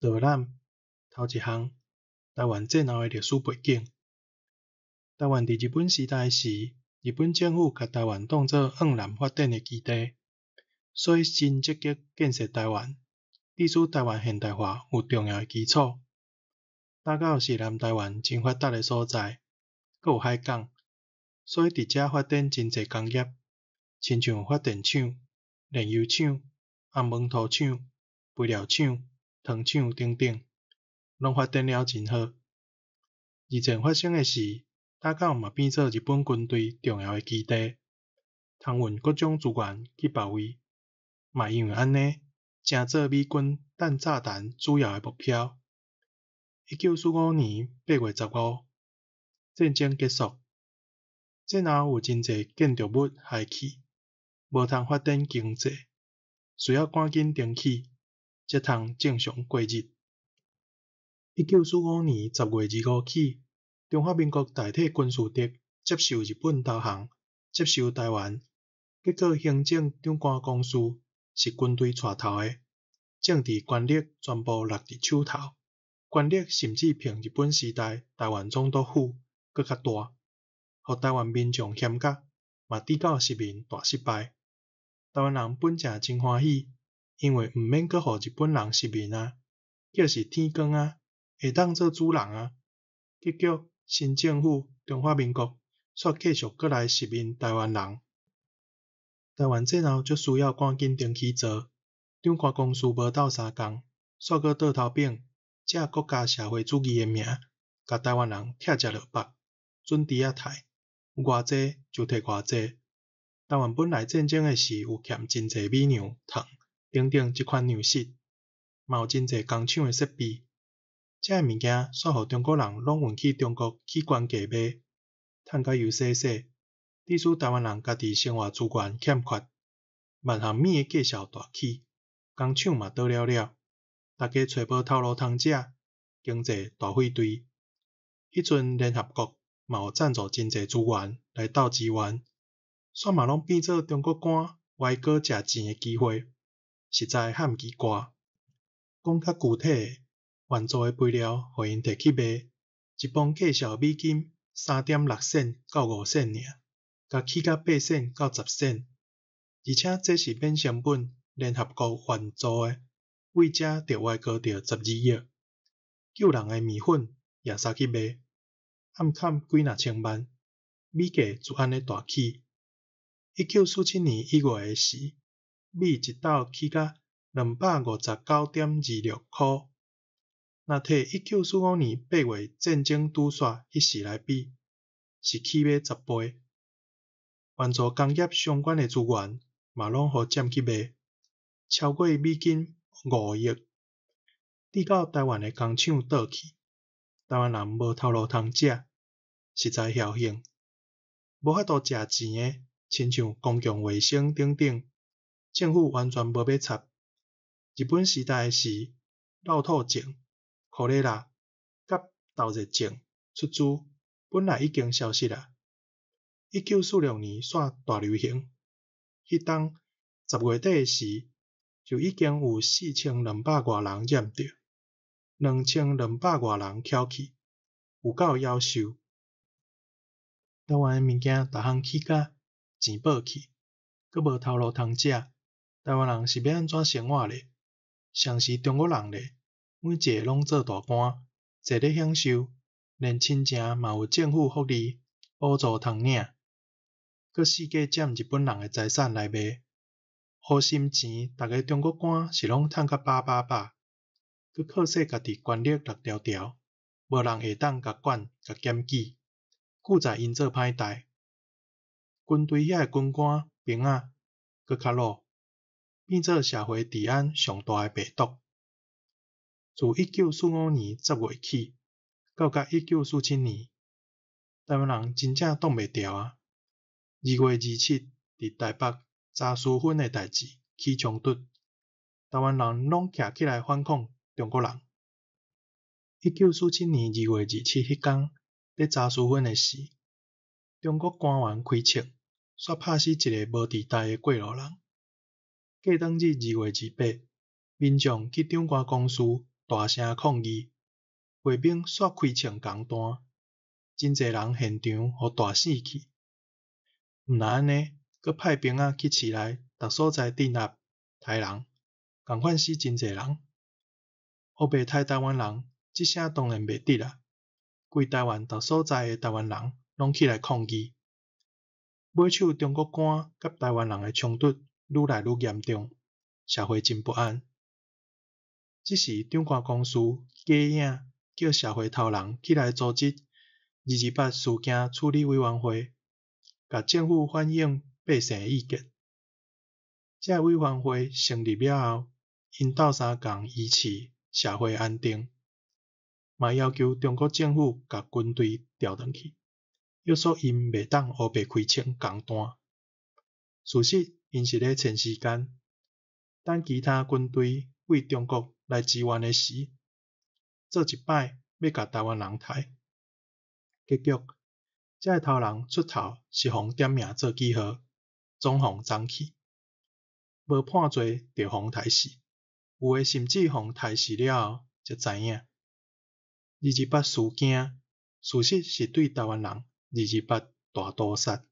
導覽頭一項，臺灣戰後的歷史背景。臺灣佇日本時代時，日本政府共臺灣當做往南發展的基地，所以真積極建設臺灣，致使臺灣現代化有重要的基礎。大港是南臺灣真發達的所在，閣有海港，所以佇遮發展真濟工業，親像發電廠、煉油廠、紅毛塗廠、肥料廠、糖廠等等，攏發展了真好。二戰發生的時，大港嘛變做日本軍隊重要的基地，通運各種資源去別位，嘛因為按呢，成做美軍彈炸彈主要的目標。1945年8月15，戰爭結束，戰後有真濟建築物廃棄，無通發展經濟，需要趕緊重起，才通正常過日。1945年10月25起，中華民國代替軍事力接受日本投降，接收臺灣。結果行政長官公署是軍隊帶頭的，政治權力全部落佇手頭，權力甚至比日本時代臺灣總督府閣較大，予臺灣民眾嫌甲，嘛致到殖民大失敗。臺灣人本正真歡喜，因為毋免閣予日本人殖民啊，叫是天光啊，會當做主人啊。結局新政府中華民國煞繼續閣來殖民臺灣人。臺灣戰後足需要趕緊重起做，長官公署無鬥相共，煞閣倒頭反，借國家社會主義的名，共臺灣人拆食落腹，準豬仔刣，有偌濟就提偌濟。臺灣本來戰爭的時有欠真濟米糧、糖等等這款糧食，嘛有真濟工廠的設備，這个物件煞予中國人攏運去中國去懸價賣，趁甲油洗洗，致使臺灣人家己生活資源欠缺，萬項物的價數大起，工廠嘛倒了了，大家揣無頭路通食，經濟大廢墜。彼陣聯合國嘛有贊助真濟資源來鬥支援，煞嘛攏變做中國官歪果食錢的機會，實在譀奇怪。講較具體的，援助的肥料予𪜶提去賣，一磅價數美金3.6仙到5仙爾，共起到8仙到10仙，而且這是免成本聯合國援助的，為這就歪高著12億。救人的麵粉也捎去賣，暗崁幾若千萬，米價就按呢大起。1947年1月的時，米一斗起到259.26箍。若提1945年8月戰爭拄煞彼時來比，是起碼10倍。援助工業相關的資源嘛攏予佔去賣，超過美金5億。致到臺灣的工廠倒去，臺灣人無頭路通食，實在僥倖。無法度食錢的，親像公共衛生等等，政府完全無欲插。日本時代時，落吐症、科雷拉佮豆熱症出資，本來已經消失啊。1946年煞大流行，彼冬10月底時，就已經有4200外人染著，2200外人翹去，有夠夭壽。臺灣的物件逐項起價，錢薄去，閣無頭路通食，臺灣人是欲按怎生活咧？像是中國人咧，每一个攏做大官，坐咧享受，連親情嘛有政府福利補助通領，閣四界佔日本人的財產來賣，烏心錢，逐个中國官是攏趁甲飽飽飽，閣靠勢家己權力落牢牢，無人會當共管、共檢舉，久在𪜶做歹代。軍隊遐的軍官兵仔閣較魯，變做社會治安上大的病毒。自1945年10月起，到甲1947年，臺灣人真正擋袂牢啊！2月27，佇臺北查淑芬的代誌起衝突，臺灣人攏徛起來反抗中國人。1947年2月27彼工，咧查淑芬的時，中國官員開槍，煞拍死一个無佇台的過路人。過當日2月28，民眾去長官公署大聲抗議，衛兵煞開槍掕彈，真濟人現場予彈死去。毋但按呢，閣派兵仔去市內逐所在鎮壓刣人，仝款死真濟人。烏白刣台灣人，這聲當然袂得啊！規台灣逐所在的台灣人攏起來抗議。尾手中國官佮台灣人的衝突愈來愈嚴重，社會真不安。這時長官公司假影叫社會頭人起來組織二二八事件處理委員會，共政府反映百姓的意見。這个委員會成立了後，𪜶鬥相共維持社會安定，嘛要求中國政府共軍隊調轉去，約束𪜶袂當烏白開槍掕彈。事實，𪜶是咧賰時間，等其他軍隊對中國來支援的時，做一擺欲共台灣人刣。結局，這个頭人出頭是予點名做記號，總予摠去，無判罪就予刣死，有的甚至予刣死了後才知影。二二八事件事實是對台灣人二二八大屠殺。